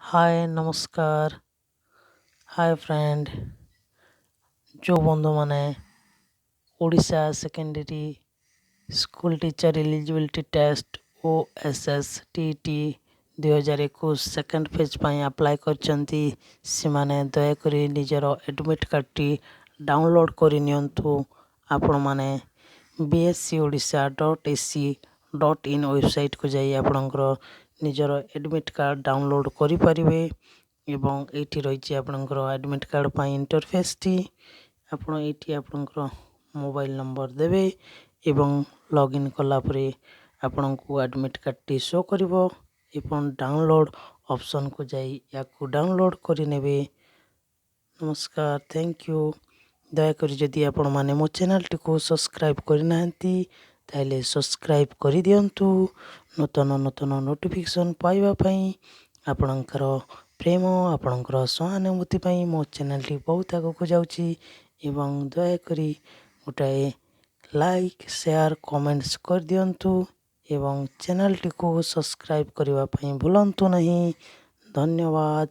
ହାଏ, ନମସ୍କାର, ହାଏ ଫ୍ରେଣ୍ଡ। ଯେଉଁ ବନ୍ଧୁମାନେ Odisha Secondary School Teacher Eligibility Test OSSTET 2021 second phase ପାଇଁ ଆପ୍ଲାଏ କରିଛନ୍ତି, ସେମାନେ ଦୟାକରି ନିଜର ଆଡ଼ମିଟ୍ କାର୍ଡ଼ଟି ଡାଉନଲୋଡ଼୍ କରିନିଅନ୍ତୁ। ଆପଣମାନେ bse.odisha.ac.in ୱେବସାଇଟ୍କୁ ଯାଇ ଆପଣଙ୍କର ନିଜର ଆଡ଼ମିଟ୍ କାର୍ଡ଼ ଡାଉନଲୋଡ଼୍ କରିପାରିବେ। ଏବଂ ଏଇଠି ରହିଛି ଆପଣଙ୍କର ଆଡ଼ମିଟ୍ କାର୍ଡ଼ ପାଇଁ ଇଣ୍ଟରଫେସ୍ଟି। ଆପଣ ଏଇଠି ଆପଣଙ୍କର ମୋବାଇଲ୍ ନମ୍ବର ଦେବେ ଏବଂ ଲଗ୍ଇନ୍ କଲା ପରେ ଆପଣଙ୍କୁ ଆଡ଼ମିଟ୍ କାର୍ଡ଼ଟି ଶୋ କରିବ ଏବଂ ଡାଉନଲୋଡ଼୍ ଅପସନ୍କୁ ଯାଇ ୟାକୁ ଡାଉନଲୋଡ଼୍ କରିନେବେ। ନମସ୍କାର, thank you. ଦୟାକରି ଯଦି ଆପଣମାନେ ମୋ ଚ୍ୟାନେଲ୍ଟିକୁ ସବସ୍କ୍ରାଇବ୍ କରିନାହାନ୍ତି, ତାହେଲେ ସବସ୍କ୍ରାଇବ୍ କରିଦିଅନ୍ତୁ ନୂତନ ନୂତନ ନୋଟିଫିକେସନ୍ ପାଇବା ପାଇଁ। ଆପଣଙ୍କର ପ୍ରେମ, ଆପଣଙ୍କର ସହାନୁଭୂତି ପାଇଁ ମୋ ଚ୍ୟାନେଲ୍ଟି ବହୁତ ଆଗକୁ ଯାଉଛି। ଏବଂ ଦୟାକରି ଗୋଟାଏ ଲାଇକ୍, ସେୟାର, କମେଣ୍ଟସ୍ କରିଦିଅନ୍ତୁ ଏବଂ ଚ୍ୟାନେଲ୍ଟିକୁ ସବସ୍କ୍ରାଇବ୍ କରିବା ପାଇଁ ଭୁଲନ୍ତୁ ନାହିଁ। ଧନ୍ୟବାଦ।